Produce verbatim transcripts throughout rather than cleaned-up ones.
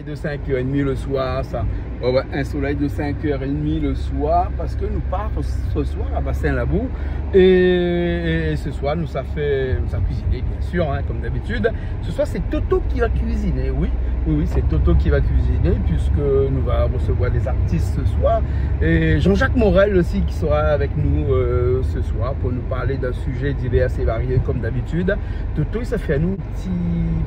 De cinq heures et demie le soir, sa. Ouais, ouais, un soleil de cinq heures et demie le soir, parce que nous part ce soir à Bassin Labou. Et, et ce soir, nous, ça fait, nous, ça cuisine, bien sûr, hein, comme d'habitude. Ce soir, c'est Toto qui va cuisiner, oui. Oui, oui, c'est Toto qui va cuisiner, puisque nous va recevoir des artistes ce soir. Et Jean-Jacques Morel aussi qui sera avec nous, euh, ce soir pour nous parler d'un sujet divers et varié, comme d'habitude. Toto, sa fé anou in ti,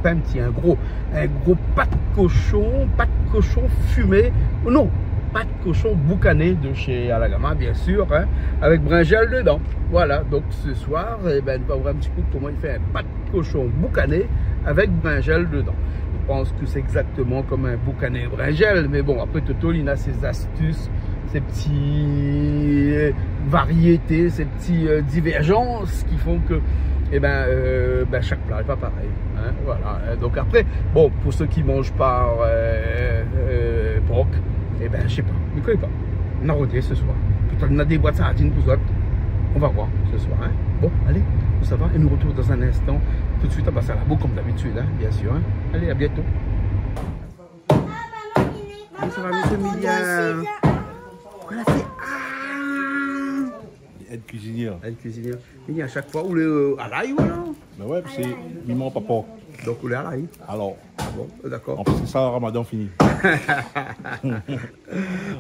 pa in ti, in gro, in gro pat koshon, pat koshon fimé, non, pat koshon boukané de chez Alagama, bien sûr, hein, avec brinjèl dedan. Voilà, donc ce soir, eh ben, nou va voir un petit peu comment il fait un pat koshon boukané avec brinjèl dedan. Je pense que c'est exactement comme un boukané brinjèl, mais bon, après, Toto, il a ses astuces, ces petits, euh, variétés, ces petits, euh, divergences qui font que, eh ben, euh, ben, chaque plat est pas pareil, hein, voilà. Euh, donc après, bon, pour ceux qui mangent pas, euh, euh, porc, eh ben, je sais pas, mi koné pa. Nou va rod ce soir. Pétèt nou na dé boit sardine pou zot. On va voir ce soir, hein. Bon, allez, nou sava et nous retrouvons dans un instant, tout de suite à Bassin Labou, comme d'habitude, hein, bien sûr, hein. Allez, à bientôt. Koman sa va, mésyé Milia ? Kosa la fé ? Ah ! Èd kuizinièr. Èd kuizinièr. Milia, a shak foi ou lé, euh, a lay, ou alor ? Bin ouais, parské mi manz pa pork. Donk ou lé a lay. Alor. Ah bon, euh, dakor. An plis, sé sa, Ramadan fini.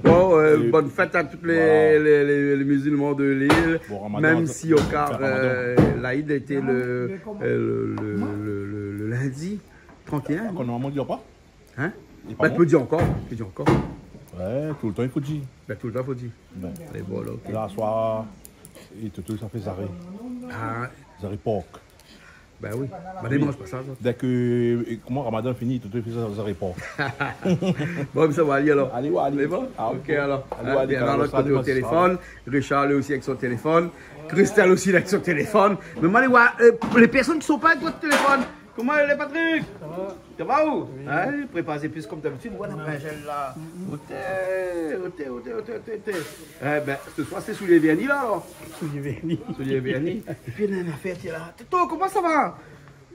Bon, euh, bonne fête à tous les, les, les, les musulmans de l'île, même si au cas, euh, l'Aïd était le, euh, le, le, le, le, le lundi trente et un. Voilà. Bon, euh, bonne fête à, à Ramadan. Hein ? Bin, ou pé dir ankor, ou pé dir ankor. Ouais, toultan i fo dir. Bin, toultan i fo dir. Alé, bon, alor, ok. La, soir, é Toto sa fé zaré. Ah. Zaré pork. Bin oui. Bin, i manz pa sa, sa. Dèk, euh, koman, Ramadan fini, Toto i fé sa, zaré pork. Bon, sa va alé alor. Alé, ouais, alé. Lé bon ? Ah, ok, alor. Alé, ouais, alé, bien, alor, lot koté o téléfone. Richard, li osi, avèk son téléfone. Christelle osi, avèk son téléfone. Mé moin, lé, euh, lé pèrsone ki son pa avèk téléfone. Koman i lé, Patrick ? Sa va ? Sa va, ou ? Oui. Hein, prépar zépis konm d'abitid. Voilà, brinjèl la. Oté, oté, oté. Eh bin, se soir, sé soulié vèrni la, alor. Soulié vèrni. Soulié vèrni. Épi, néna in nafèr, tiens, la. Toto, koman sa va ?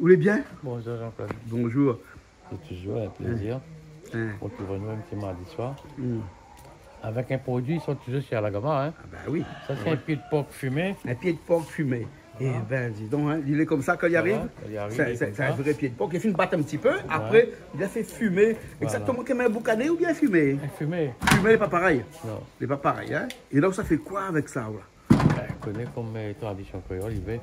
Ou lé bien ? Bonjour, Jean-Claude. Bonjour. Sé toujour in plézir rotrouv anou in ti mardi soir. Avèk in produi i sort toujour shé Alagama, hein. Ah bin oui. Sa, sé in pié de pork fimé. In pié de pork fimé. Voilà. Eh bin, di donk, hein, li lé konmsa kan li ariv. Voilà, kan li ariv, sé, li lé sé, sé in vré pié de pork. Li la fine bat in ti pé. Ouais. Apré, li la fé fimé. Voilà. Exactement konm in boukané oubien fimé ? Fimé. Fimé, lé pa parèy. Non. Lé pa parèy, hein. É la, ou sa fé koi avèk sa, ou la ? Bin, ou koné konm, euh, tradision kréol, i vé.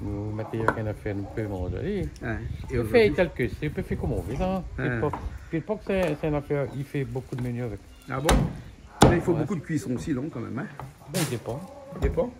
Nou mèt in nafèr nou pé manzé. Hein. É ou fé ozordi ? Tèl ke sé, ou pé fé konm ou vé, sa. Hein. Pié de pork. Pié de pork, sé, sé in nafèr, i fé bonpé de meni avèk. Ah bon ? Mé i fo bonpé de kuison osi, non, kan mèm, hein ? Bin, i dépan. I dépan ?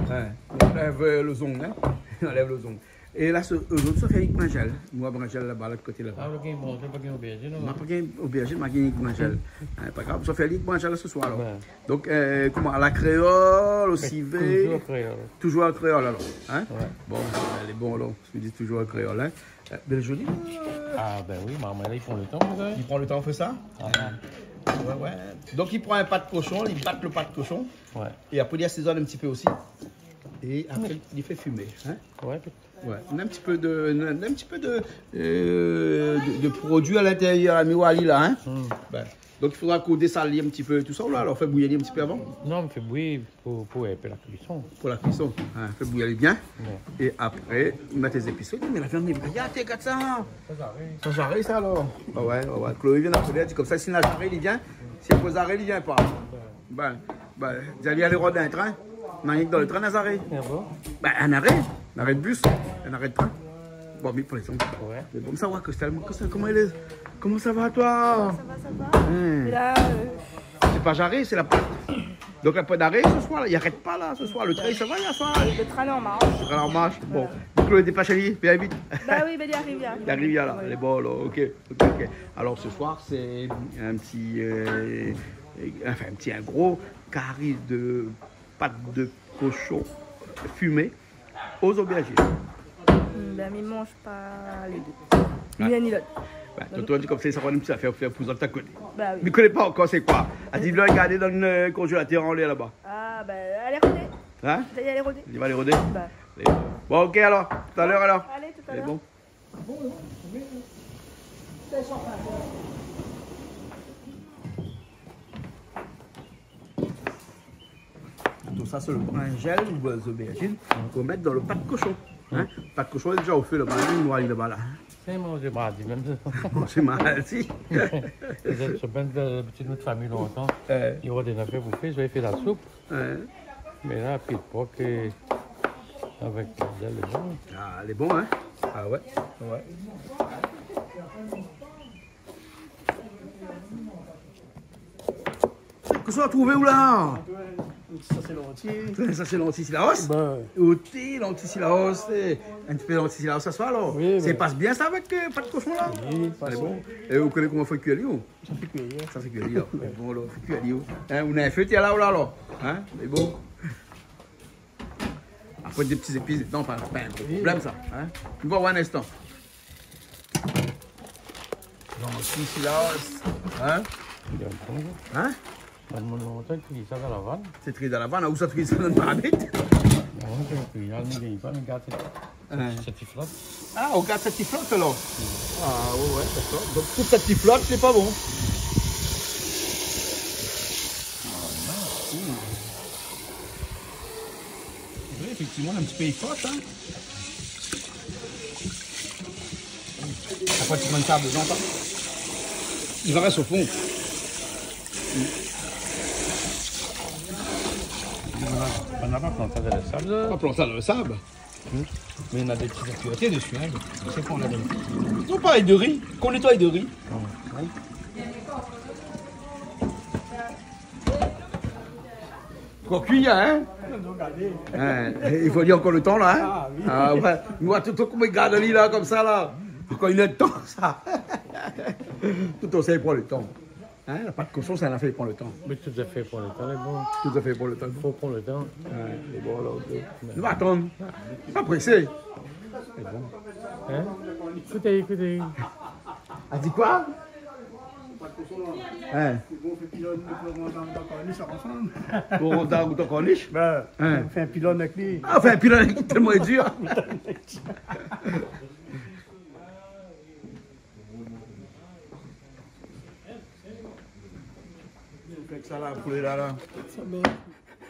Ouais. On enlève, euh, le zong, hein ? On enlève le zong. É la, se, euh, ozordi, sa fé avèk brinjèl. Moin, brinjèl laba, lot koté laba. Ah, ou la gingn brinjèl, pa gingn obèrjin, non ? Ma pa gingn obèrjin, ma gingn brinjèl. Hein, pa grav, sa fé avèk brinjèl se soir, alor. Ouais. Donk, euh, koman, a la kréol, o sivé ? Toujour a la kréol. Toujour a la kréol, alor, hein ? Ouais. Bon, lé bon, alor. Mi di toujour a la kréol, hein. Euh, bèl zoli. Ah, bin oui, marmay la, i pran le tan pou sa. I pran le tan pou fé sa ? Ah. Ouais, ouais. Donk, i pran in pat koshon, i bat le pat koshon. Ouais. É apré, i asézone in ti pé osi. É apré, i fé fimé, hein ? Ouais, ouais. Néna in ti pé de, néna in ti pé de, euh, de, de produi a l'intérieur, ami Wali, la, hein ? Hmm. Bin, donk, i fodra k'ou désal in ti pé tout sa, la. Alor, fé bouyi in ti pé avan. Non, fé bouyi. Pou, pou, euh, pou la kuison. Pou la kuison. Hein, fé bouyi bien. Ouais. É apré, mèt lé zépis. Mé la viann lé vré. Gard, gard sa. Sa jaré. Sa jaré, sa, alor. Ah ouais, ouais, ouais. Chloé i vien apèl, li di konmsa, si na jaré, li vien. Si na pa jaré, li vien pa. Ouais. Bin, bin, zot i alé rod in trin. Na rienk dan le trin, na jaré. Ah bon ? Bin, in aré. In aré de bis. In aré de trin. Bon, mi plézant. Ouais. Mé bon, sa va, Christelle, Christelle, koman i lé ? Koman sa va, toi ? Sa va, sa va. Hein. É la, euh, Sé pa jaré, sé la pat. Donk, la pat d'aré se soir, la, i arèt pa, la, se soir. Le trin, sa va, yèr soir ? Le trin lé an marsh. Le trin lé an marsh. Bon. Voilà. Donk, le dépar, li, vien vit. Ba oui, ba li ariv, li ariv. Li ariv, la. Oui. Lé bon, la. Ok, ok, ok. Alor, se soir, sé in ti, euh, anfin, in ti, in gro kari de pat de koshon fimé. Aux aubergines. Hmm, bin, mi manz pa lé dé. Ah. Ni inn ni lot. Bin, Toto la di konmsa, sa va in ti afèr fé pou zot a koté. Ba oui. Mi koné pa ankor sé koi. Èl i di, vien gardé dan le, euh, konjélatèr anlèr laba. Ah, bin, alé rodé. Hein ? Sa y est, alé rodé. Li va alé rodé ? Ba. Bon, ok, alor. Talèr, alor. Alé, talèr. Lé bon. Bon, non, mé, euh, sa i sort pa. Sa sé lo brinzèl ou, euh, zobèrzine, ou mèt dan lo pat koshon. Hin ? Pat koshon lé déza o fé laba, li lé laba la. Sé manzé mardi mèm sa. Manzé mardi. Zot i koné, dabitid, nout famiy lontan, i na dé nafèr pou fé, sa i fé la soup. Mé la, pi de pork, euh, avèk brinzèl, lé bon. Ah, lé bon, hin ? Ah ouais, ouais. Kosa ou la trouvé ou la ? Sa sé lanti. Sa sé lanti Cilaos ? Bin. Oté, lanti Cilaos, eh. In ti pé lanti Cilaos aswar alor. Oui, sé, i pas bien sa avèk, euh, pat koshon la ? Oui, i pas. Lé bon. É ou koné koman fo kui ali, ou ? Sa fé kui ali. Sa fé kui ali, alor. Lé bon, alor, fé kui ali, ou. Hin, ou na in fé, ti la, ou la, alor. Hin ? Lé bon. Apré, dé ti zépis dedan, pa, pa in gro problèm, sa, hin. Nou va oir in instan. Lanti Cilaos, hin ? Hin ? Bann moun lontan i triy sa dan la vann. Sé triy dan la vann, ou sa triy sa dan marmit ? Non, sé triy, nou gingn pa, nou gard sa. Hin. Sa ti flot. Ah, ou gard sa ti flot, alor ? Ah, ouais, ouais, dakor. Donk, tout sa ti flot, sé pa bon. Ah, mince. Oui, éfèktivman, in ti pé i flot, hin. Sa fo ti grin sab dedan, sa. I va rès o fon. Banna la pa plant sa dan lo sab, sa. Pa plant sa dan lo sab. Hmm. Mé néna dé ti zafèr dési, hin. Sé koi, néna dé... Non, pa èk do ri. Kan ou nétoy do ri. Ankor kui, hin ? Hin, i fo dir ankor lo tan la, hin ? Ah, oui. Ah, ouais. Nou va tout, tout koman i gard ali la, konmsa la. Ankor in èr d'tan, sa. Tout sa i pran lo tan. Hin, la pat koshon, sa, la fé pran lo tan. Mé tout zafèr i pran lo tan, lé bon. Tout zafèr i pran lo tan. Fo pran lo tan. Ouais, lé bon, alor, OK. Nou va atann. Pa présé. Lé bon. Hin ? Ékout, ékout. La di koi ? Hin ? Bon, fé pilon, nou pran dan, dan kornish, sa i ansanm. Bon, dan, dan kornish ? Bin, hin, fé in pilon avèk li. Ah, fé in pilon avèk li, tèlman lé dir. Fé sa la, poulé la, la. Sa, bin,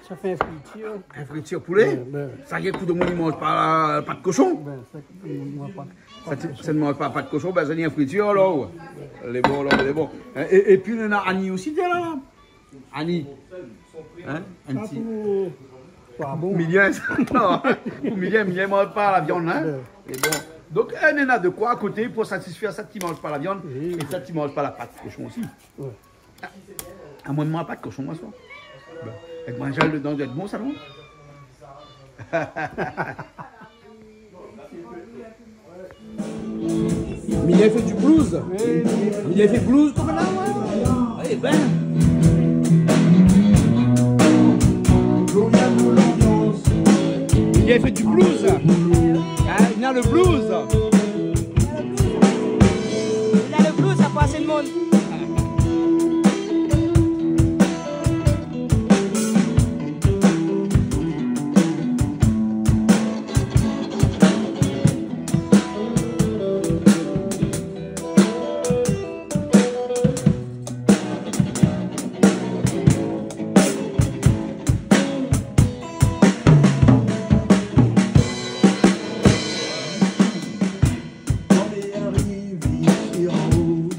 sa fé in fritir. In fritir poulé ? Bin, bin. Sa i lé pou demoun i manz pa pat koshon ? Bin, sa, i manz pa. Sa, ti, sa i manz pa pat koshon, bin, sa i lé in fritir, alor. Lé bon, alor, lé bon. Hin, é, épi, néna Annie osi, té la, la. Annie. Hin ? In ti pou, pou Milien, sa, non. Pou Milien, Milien i manz pa la viann, hin ? Ouais. Lé bon. Donk, eh, néna de koi a koté pou satisfèr sak i manz pa la viann, oui, é sak i manz pa la pat koshon osi. Ouais. Ah, amoin, mi manz pa de koshon, moin, sa. Bin, avèk manzé dedan, i doi èt bon, sa, non ? Milien i fé du blues. Oui, oui. Milien i fé blues konmsa la, ouais. Eh bin. Milien i fé du blues. Ah, néna lo blues. Néna lo blues, sa pass in moun. Kan lé arivé isi anlèr,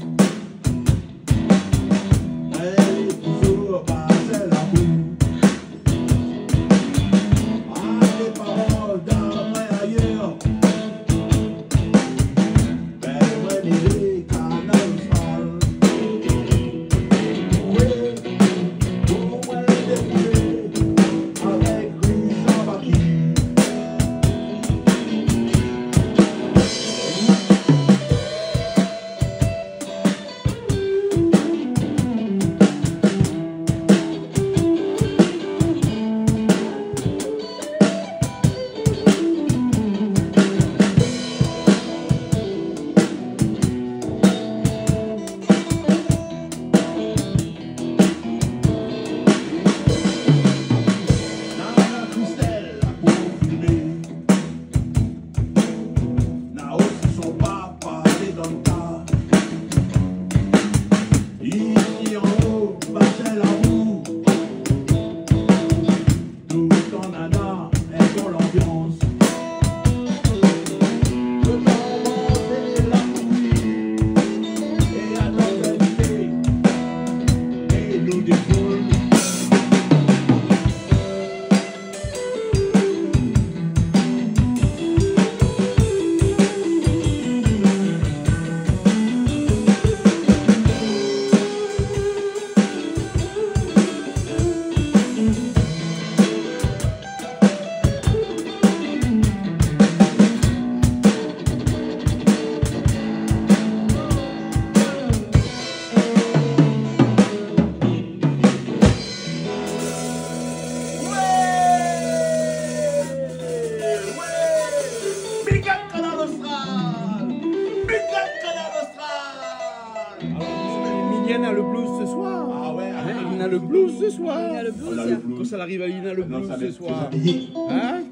Le blues ce soir. On a le blues. Quand ça arrive, on a le blues ce soir. Hein ?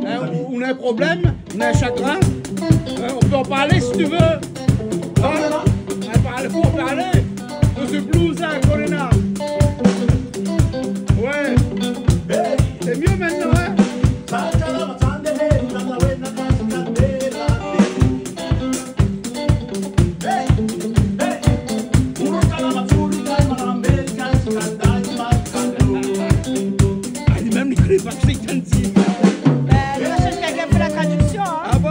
Hein, on a un problème, on a un chagrin. Hein, on peut en parler si tu veux. Hein ? On parle, faut en parler de ce blues-là qu'on a. Ouais. C'est mieux maintenant, hein ? Ah, li mèm, li koné pa kosa li di. Ben, la chaîne, quelqu'un fait la traduction, hein. Ah bon ?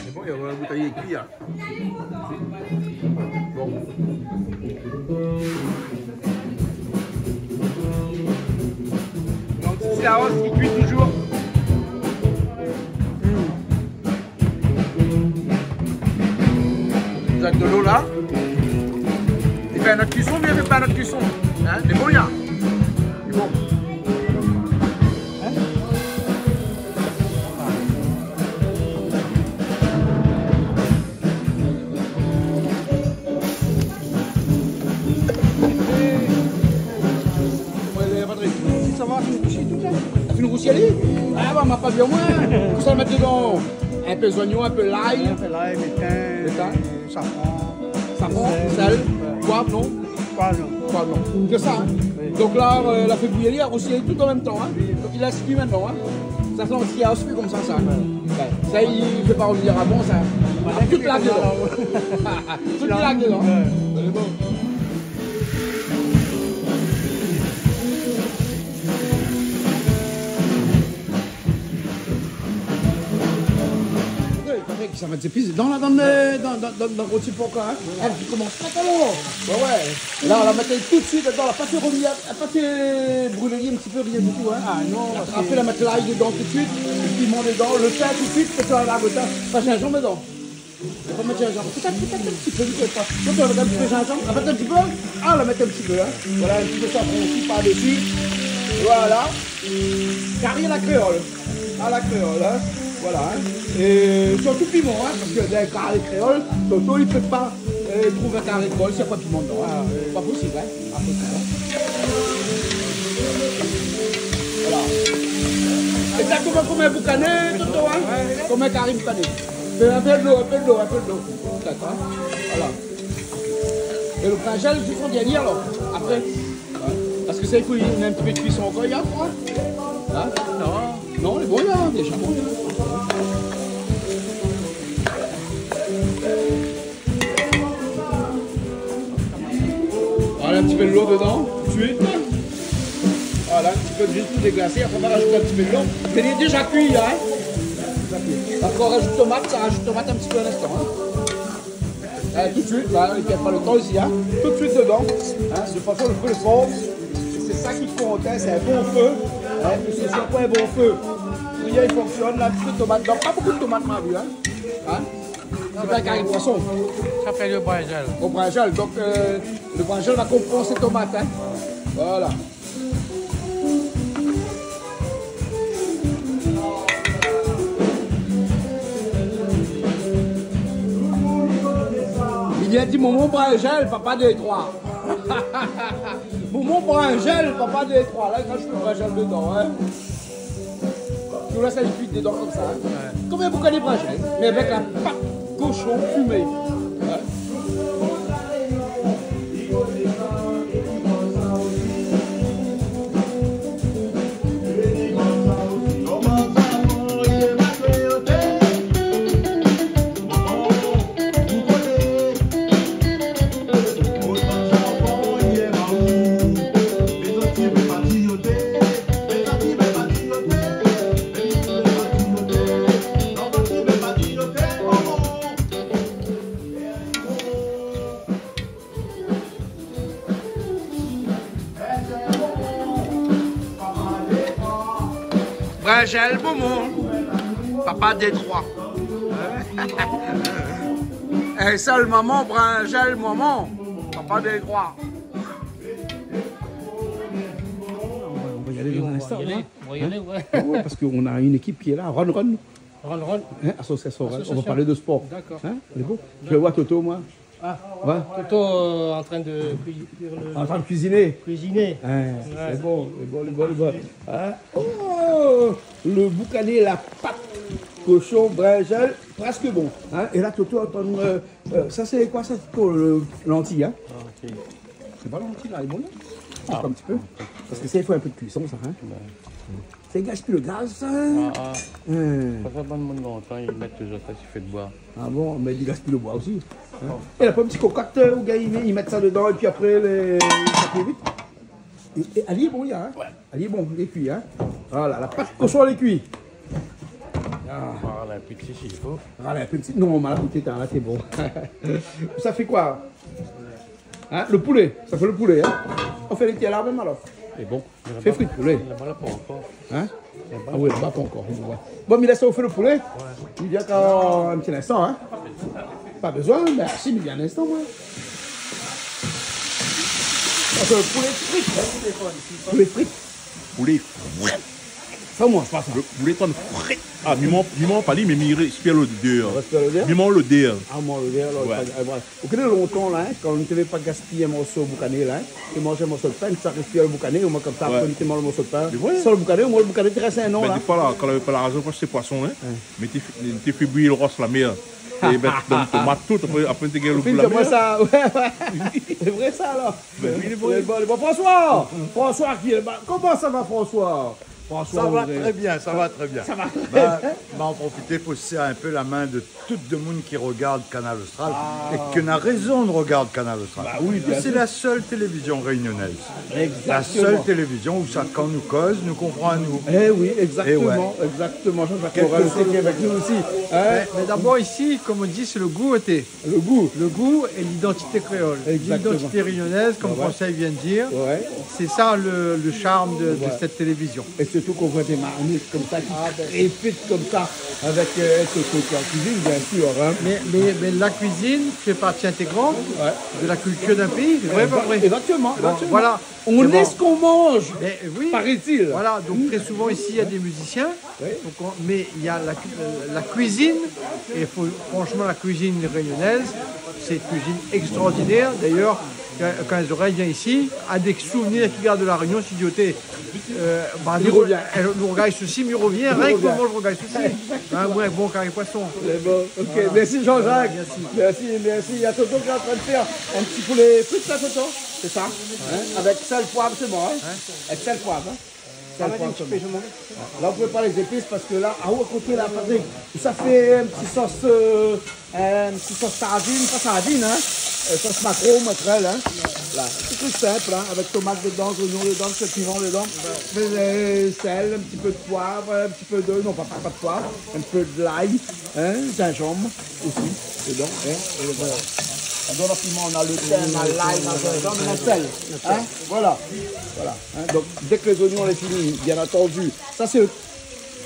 Sé bon, néna la boutèy ékri, hein. Bon. Donc, c'est la hausse qui cuit toujours. Hmm. Zot la mèt de lo la. Li fé in not kuison, mé li fé pa in not kuison. Hein, lé bon, la. Lé bon. Hein ? Ouais, Patrick. Sa va, fine rousi tout sa ? Fine rousi ali ? Ah, bah, ma pa bien, moin. Kosa la mèt dedan ? In pé zoignon, in pé lay. In pé lay, lo tin. Lo tin. Safran. Safran, sèl. Sèl. Ouais. Poiv, non ? Poiv, non. Poiv, non. Ke sa, hein ? Oui. Donk la, euh, la fé bouyir, la rousi tout an mèm tan, hein ? Oui. Donk li lès kui mintnan, hein ? Sa sé an ti aspé konmsa, sa. Ouais. Ouais. Sa, li fé pa rovnir avan, sa. Voilà, tout la tout la dedan. Tout la dedan. Ouais. Lé bon. Ouais, parèy ke sa va èt zépis dan la, dan le, dan, dan, dan, dan lo ti pork la, hein. Ouais. Èl i komans pa tro. Ouais, ouais. La, la mèt tout suit dedan, la pa fé rovnir, la pa fé bril in ti pé, rien du tout, hein. Ah non, parske apré, la mèt lay dedan tout suit, lo piman dedan, lo tin tout suit, sé sa, la, lo tin, pa zinzanm dedan. Ou pé mèt zinzanm. Pétèt, pétèt in ti pé, mi koné pa. Donk, ou va mèt in ti pé zinzanm. An fèt, in ti pé. Ah, la mèt in ti pé, hein. Voilà, in ti pé safran osi par desi. Voilà. Kari a la kréol. A la kréol, hein. Voilà, hein. É sirtou piman, hein, parske dan in kari kréol, Toto, li pé pa, euh, trouv in kari kréol si na pa piman dedan, hein. Ah, oui. Pa posib, hein. Voilà. Égzaktoman konm in boukané, Toto, hein ? Ouais. Konm in kari boukané. Fé in pé dolo, in pé dolo, in pé dolo. Dakor. Voilà. É lo brinzèl, zis an dernié, alor. Apré. Ouais. Parske sa, i fo in ti pé kuison ankor, i fo, hein ? Hein ? Non. Non, lé bon, la, déza bon, la. Voilà, in ti pé dolo dedan, tout suit. Voilà, in ti pé zis pou déglasé. Apré, ou va razout in ti pé dolo. Mé li lé déza kui, hein. Apré, ou razout tomat, sa razout tomat in ti pé a linstan, hein. Euh, tout suit, la, i pèrd pa lo tan isi, hein. Tout suit dedan, hein, de fason le fé lé for. Sé sa ki kont, hein, sé in bon fé, hein, parske si ou na pa in bon fé, rien i fonksionn. La, in ti pé tomat dedan, pa bonpé tomat, ma vi, hein. Hein ? Sé pa in kari poison. Sa fé lo brinzèl. O brinzèl. Donk, euh, lo brinzèl va konpansé tomat, hein. Voilà. Li vien di momon brinzèl, papa dé troi. Momon brinzèl, papa dé troi. La, i razout lo brinzèl dedan, hein. Ou lès ali kui dedan konmsa, in. Ouais. Konm in boukané brinzèl, mé avèk la pat koshon fimé. In. Brinzèl Momon, papa Détroi. In sèl momon, Brinzèl Momon, papa Détroi. On va y aller dans un instant, hein ? On va y aller, ouais. Ouais, parce qu'on a une équipe qui est là, Ron Ron. Ron Ron. Hein, association Ron. Association. On va parler de sport. D'accord. Hein, c'est bon. D'accord. Je vais voir Toto, moi. Ah. Ouais. Toto, euh, en train de cuisiner. En train de cuisiner. Cuisiner. Hein, c'est bon, c'est bon, c'est bon, c'est bon. Hein ? Oh, le boucané, la pâte cochon, brinjal, presque bon. Hein ? Et là, Toto, attends, euh, euh, ça, c'est quoi, ça, Toto, le, lentilles, hein ? Ah, ok. C'est pas lentilles, là, les bons, là ? Ah. Un petit peu. Parce que ça, il faut un peu de cuisson, ça, hein ? Ouais. Sa i gaspiy lo gaz, sa. Ah, ah. Hein. Parske bann moun lontan, i mèt toultan sa si fé d'boi. Ah bon, mé i gaspiy lo boi osi. Hein ? Bon. É la pa in ti kokot, euh, ou gingn, i mèt sa dedan épi apré, lé, sa i kui vit. É, é, ali lé bon, ya, hein ? Ouais. Ali lé bon, lé kui, hein ? Voilà, la pat koshon lé kui. Ah. On va râler un peu dessus s'il faut. Râler un peu dessus. Non, on m'a goûté, t'as raté, bon. Ça fait quoi ? Hein, le poulet, ça fait le poulet, hein. On fait les tiens là même alors. C'est bon. Fé fri poulé. Laba la pankor. Hein ? Laba la pankor. Ah oui, laba pankor. Bon, mé la, sa ou fé le poulé. Ouais. I vien kan in ti instan, hein. Pa bezoin, mé si, mé i vien in instan, ouais. Parske le poulé frit. Poulé frit. Poulé frit. Sa, moin, sé pa sa. Le poulé tan frit. Ah, mi manz, mi manz pa li, mé mi réspir lodèr. Ou réspir lodèr ? Mi manz lodèr. Ah, moin, lodèr, alor, ouais. Pa, euh, voilà. Ou koné lontan, la, hein, kan ou té vé pa gaspiy in morso boukané, la, hein, té manz in morso d'pin, té sa réspir lo boukané, omoin konmsa, ouais, apré, té manz lo morso d'pin. Mé ouais. San lo boukané, omoin lo boukané té rès in an, ben, la. Défoi, la, kan lavé pa larzan pou ashté poison, hein, ouais, mé té fé, té fé bouyi lo ros la mèr. É mèt dan tomat, tout, apré, apré, té gingn lo gou la mèr. Sa, ouais, ouais. Sé vré, sa, alor. Ben oui, lé bon. Lé bon, lé bon. François ! François ki lé la. Koman sa va, François ? François Audrey. Ça va très bien, ça va très bien. Ça va très bien. Bah, bah, on profite pour serrer un peu la main de tout le monde qui regarde Kanal Austral, ah, et qui a raison de regarder Kanal Austral. Bah oui, bien sûr. C'est la seule télévision réunionnaise. Exactement. La seule télévision où sa, kan nou koz, nou konpran, nou. Eh oui, exactement, eh ouais, exactement. Jean-Jacques Morin aussi, qui est avec nous aussi, hein. Quel que soit le... Mais, mais d'abord, ici, comme on dit, c'est le goût, t'es. Le goût. Le goût et l'identité créole. Exactement. L'identité réunionnaise, comme François vient de dire, ouais, ouais, c'est ça le, le charme de, de cette télévision. Ouais. Et surtout kan ou voi des marmites comme ça qui, ah ben, crépitent comme ça avec, euh, ce côté en cuisine, bien sûr, hein. Mais, mais, mais la cuisine fait partie intégrante, ouais, de la culture d'un pays, c'est vrai, pas vrai ? Exactement, exactement. Bon, voilà. On est ce qu'on mange, paraît-il. Mais bon. Mais oui. Voilà, donc très souvent ici, il y a des musiciens. Oui. Donc, on, mais il y a la cu-, euh, la cuisine, et faut, franchement, la cuisine réunionnaise, c'est une cuisine extraordinaire. D'ailleurs, quand, quand Zorèy vient ici, a des souvenirs qu'il garde de La Réunion, c'est d'y ôté. Euh, bah, i revien. Nou rogard sousi, mé i revien, i revien. Rien que pour manger, nou rogard sousi. Exactement. Hein, ouais, bon kari poison. C'est bon, ok. Voilà. Merci Jean-Jacques. Voilà, merci. Merci, merci. Il y a Toto qui est en train de faire un petit poulet frit, là, Toto. C'est ça. Hein ? Avec sel, poivre, c'est bon, hein ? Hein ? Avec sel, poivre, hein ? Sel, poivre, c'est bon. Là, on peut pas les épices parce que là, ah, à côté, là, Patrick, ça fait un petit sauce, euh, Euh, in ti sos sardine, pa sardine, hein. Euh, sos makro, makrèl, hein. La, sé tout sinp, hein, avèk tomat dedan, zoignon dedan, in ti pé piman dedan. Mé, euh, sèl, in ti pé de poiv, in ti pé de, non, pa, pa, pa de poiv, in pé de lay, hein, zinzanm osi dedan, hein. É voilà. Dann piman, na le tin, na lay, na zinzanm, na sèl, hein. Voilà. Voilà, hein. Donk, dèk lé zoignon lé fini, bien antandu, sa sé le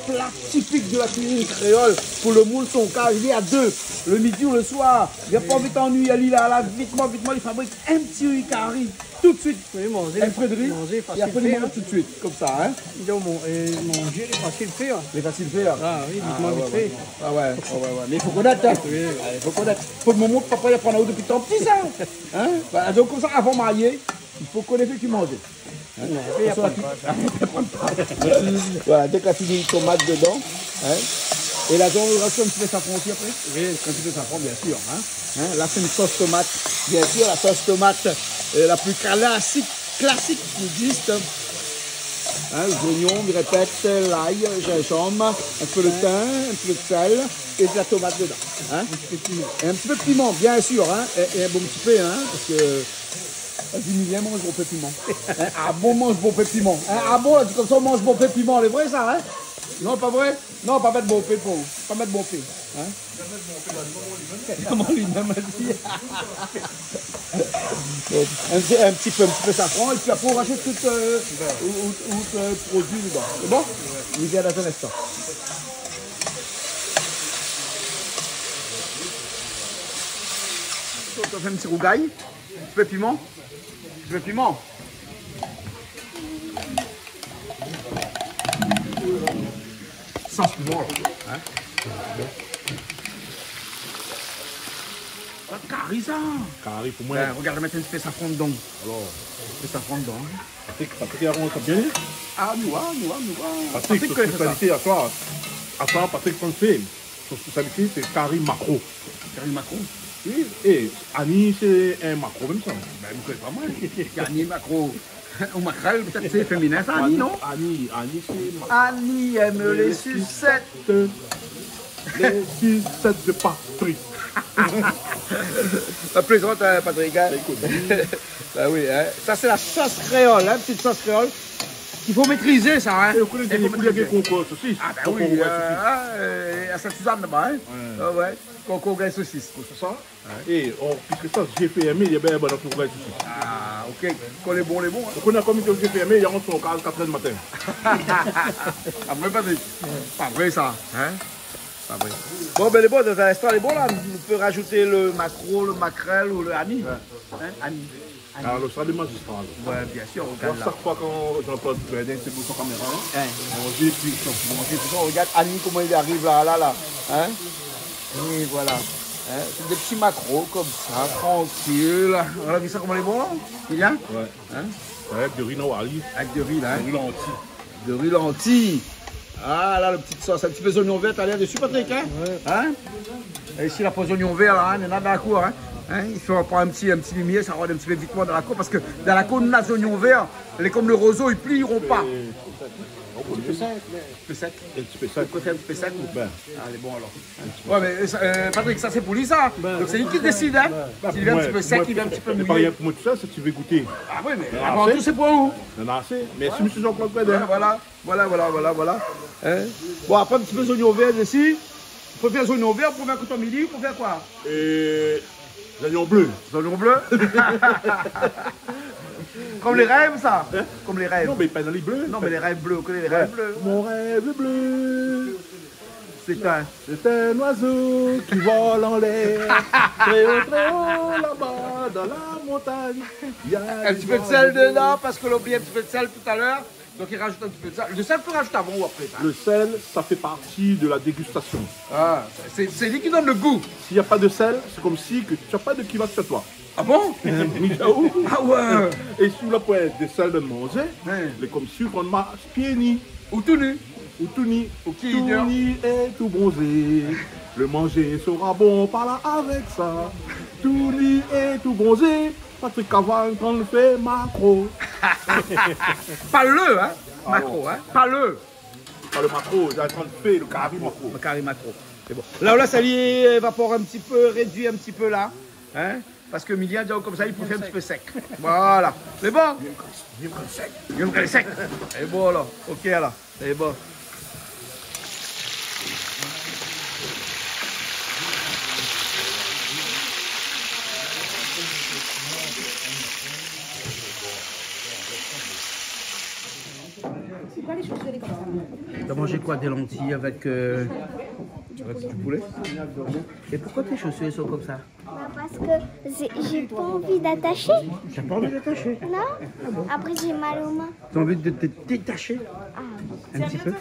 pla tipik de la kuizine kréol, pou le moun son kaz, li lé a dé, le midi ou le soir, li la pa anvi anuiy ali, la, la, vitman, vitman, li fabrik in ti kari, tout de suite. Oui, manzé, apré de ri, manzé fasil fé, hein. É apré, li manz tout de suite, konmsa, hein. Donk, bon, é manzé, lé fasil fé, hein. Lé fasil fé, hein. Ah oui, vitman, vit fé. Ah ouais, ouais, ouais. Mé i fo konèt, hein. Oui. Ah, i fo konèt. Fo momon, papa, li la aprann aou dopi tan pti, sa. Hein ? Voilà, donk, konmsa, avan marié, i fo konèt fé ki manzé. Non, i aprann pa sa. Voilà, donk la fini tomat dedan, hein. É la, i rajout in ti pé safran osi apré. Oui, in ti pé safran, bien sir, hein. Hein, la sé in sos tomat, bien sir, la sos tomat, euh, la pli klasik, klasik ki égzis. Hein, zoignon, mi répèt, lay, zinzanm, in pé de tin, in pé de sèl é de la tomat dedan, hein. In ti pé de piman. É in ti pé de piman, bien sir, hein. É, é in bon ti pé, hein, parske Di, Milien i manz bonpé piman. Hein, ah bon, manz bonpé piman. Hein, ah bon, la di konmsa, manz bonpé piman, lé vré sa, hein ? Non, pa vré ? Non, pa mèt bonpé pou, pa mèt bonpé, hein ? Maman li mèm la di. Bon, in ti, in ti pé, in ti pé safran, épi apré, i rajout tout, euh, out, out, out, euh, produi dedan. Sé bon ? I vien dan in instan. I fé in ti rougay. Ti pé piman. Ti pé piman. Sans piman, la. Hein ? Sa kari, sa. Kari pou moin. Bin, rogard, mèt in ti pé safran dedan. Alor. In ti pé safran dedan, hein. Patrick, Patrick, i arans sa bien. Ah, nou va, nou va, nou va. Patrick, Patrick, son spésialité aswar. Aswar, Patrick, son fé. Son spésialité, sé kari makro. Kari makro ? Oui, é Annie, sé in makro mèm sa. Bin, mi koné pa moin. Annie makro. Ou makrèl, pétèt sé féminin sa, Annie, non ? Annie, Annie, sé makro. Annie aime les sucettes. Les sucettes de Patrick. La plézant, hein, Patrick, hein ? Bin, ékout, oui. Bin oui, hein. Sa sé la sos kréol, hein, ti sos kréol. I fo métrizé sa, hein. É ou koné, i fo métrizé. Dèrnié kou, la gingn konkour sosis. Ah bin oui, euh, hein, euh, à Sainte-Suzanne laba, hein. Ouais. Ah ouais, konkour gingn sosis. Sé sa. Ouais. É, oh, piske sa, zié fèrmé, lé bien, bon, konkour gingn sosis. Ah, OK. Kan lé bon, lé bon, hein. Donk, nou la komi zié fèrmé, i rant son kaz katrèr di matin. Ah, moin, pa vré. Pa vré sa, hein. Pa vré. Bon, bin, lé bon, dan in instan, lé bon, la. Nou pé rajout le makro, le makrèl ou le Annie. Ouais. Hein, Annie. Alor, sa lé mazistral. Ouais, bien sir, rogard la. Moin, shak foi kan Jean-Claude Berdin, sé pou son kaméra, hein. Hein. Manzé, kuison. Manzé, kuison. Rogard Annie, koman li ariv la, la, la. Hein ? É voilà. Hein ? Sé dé ti makro konmsa, trankil. Ou la vi sa koman lé bon, la ? Lé bien ? Ouais. Hein ? Avèk do ri, non, ali. Avèk do ri, la, hein ? Do ri lanti. Do ri lanti. Ah, la, le ti sos, in ti pé zoignon vèr, alé dsi, Patrick, hein ? Ouais. Hein ? É isi, la poin zoignon vèr, la, hein, néna dan la kour, hein. Hein, i fo pran in ti, in ti limièr, sa rod in ti pé vitman dan la kour, parske dan la kour, nou néna zoignon vèr, lé konm le rozo, i pli, i ronp pa. Euh, in ti pé sèk. In ti pé sèk. Ou préfèr in ti pé sèk, ou ? Bin. Ah, lé bon, alor. Ouais, mé, euh, Patrick, sa sé pou li, sa. Bin. Donk sé li ki désid, hein. Bin, si li vé in ti pé sèk, li vé in ti pé mouyé. Pou moin, sé pa rien pou moin, tout sa, si ou vé gouté. Ah oui, mé avan tou, sé pou ou. Non, non, asé. Mèrsi, mésyé Jean-Claude Berdin. Ouais, voilà. Voilà, voilà, voilà, voilà. Hein ? Bon, apré, in ti pé zoignon vèr isi. Ou pé fé zoignon vèr, ou pé fé koton mili, ou pé fé koi ? Euh, zoignon blé. Zoignon blé ? Konm lé rèv, sa. Hein ? Konm lé rèv. Non, mé pa dan lé blé. Non, mé lé rèv blé, ou koné lé rèv blé. Ouais. Mon rêve bleu, c'est un, c'est un oiseau qui vole en l'air. Très haut, très haut, là-bas, dans la montagne, il y a des oiseaux. In ti pé de sèl dedan, parske la oubli in ti pé de sèl talèr. Donk, i rajout in ti pé de sèl. Le sèl, ou pé rajouté avan ou apré, sa. Le sel, ça fait partie de la dégustation. Ah, sé, sé li ki donn le gou. S'il n'y a pas de sel, c'est comme si que tu as pas de kivas chez toi. Ah bon ? Oui, ah oui. Ah ouais. É si ou la poin de sèl dan manzé, ouais, lé konmsi ou pran marsh pié ni. Ou tou ni. Ou tou ni. Ou ki idé. Tou ni é tou bronzé. Le manzé sera bon par là avec ça. Tou ni é tou bronzé. Patrick Caval antrinn fé makro. Pa le, hein, makro, hein. Pa le. Pa le makro, li antrinn fé le kari makro. Le kari makro. Sé bon. La, la, sa li évapor in ti pé, rédui in ti pé la. Hein ? Parske Milien la di konmsa, li pé fé in ti pé sèk. Voilà. Sé bon. Li èm kan lé sèk. Li èm kan lé sèk. Sé bon, la. OK, la. Sé bon. Pourquoi les chaussures, elles sont comme ça ? T'as mangé quoi, des lentilles avec, euh, avec du poulet ? Et pourquoi tes chaussures, elles sont comme ça ? Bah, parce que j'ai, j'ai pas envie d'attacher. T'as pas envie d'attacher ? Non. Ah bon ? Après, j'ai mal aux mains. T'as envie de te détacher ? Ah oui. Un petit peu ?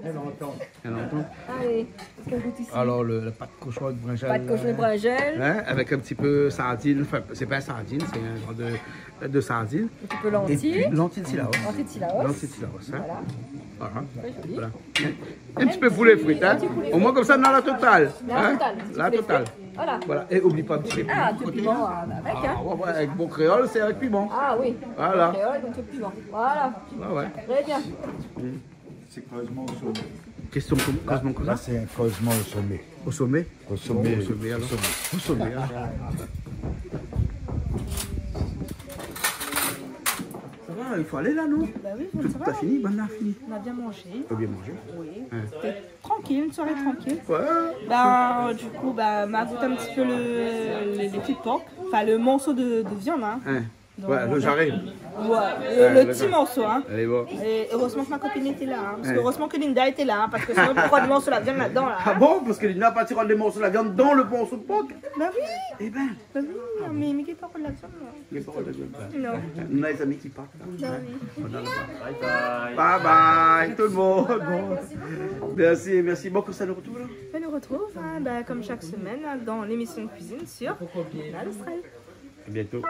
Bien entendu. Allez, est-ce qu'on goûte ici ? Alors, le, la pâte cochon avec brinjal, Pâte cochon euh, brinjal. Hein, avec un petit peu sardine. Enfin, c'est pas sardine, c'est un genre de, de sardine. Un petit peu lentilles. Et puis, lentilles de Cilaos. Lentilles de Cilaos. Lentilles de Cilaos, hein. Voilà. Voilà. Très joli. Voilà. Un petit peu poulet frit, hein. Un petit poulet frit. Au moins, comme ça, on a la totale. La totale, un petit poulet frit. Hein. La totale. Voilà. Voilà. Et oublie pas un petit peu de piment. Ah, un petit peu de piment, euh, avec, hein. Ah, ouais, ouais, avec bon créole, c'est avec piment. Ah oui. Voilà. Bon créole, avec un petit peu de piment. Voilà. Ouais, ouais. Très bien. C'est creusement au sommet. Question com-, là, creusement comme là, ça ? C'est un creusement au sommet. Au sommet ? Au sommet, au sommet, alors. Au sommet, hein. Ça va, il faut aller là, non ? Bah oui, ça va. T'as fini ? Ben, on a fini. On a bien mangé. T'as bien mangé ? Oui. Hein. C'était tranquille, une soirée tranquille. Ouais. Bah, du coup, bah, ma goût un petit peu le, le, le pied de porc. Enfin, le morceau de, de viande, hein. Hein. Donc, ouais, le jarret. Ouais, le, le petit morceau, hein. Allez, bon. Et heureusement que ma copine était là, hein, parce que heureusement que Linda était là, hein, parce que sinon, on prend des morceaux de la viande là-dedans, là, hein. Ah bon ? Parce que Linda a parti prendre des morceaux de la viande dans le morceau de porc ? Bah oui. Eh ben. Bah oui, mais, mais il est pas de la viande, là. Il est pas de la viande. Non. On a les amis qui partent, là. Bah oui. On a le bye bye. Bye bye, tout le monde. Bye bye, merci beaucoup. Merci, merci. Bon, quand ça nous retrouve, là ? Ça nous retrouve, hein, bah, comme chaque semaine, hein, dans l'émission de cuisine sur Kanal Austral. À bientôt.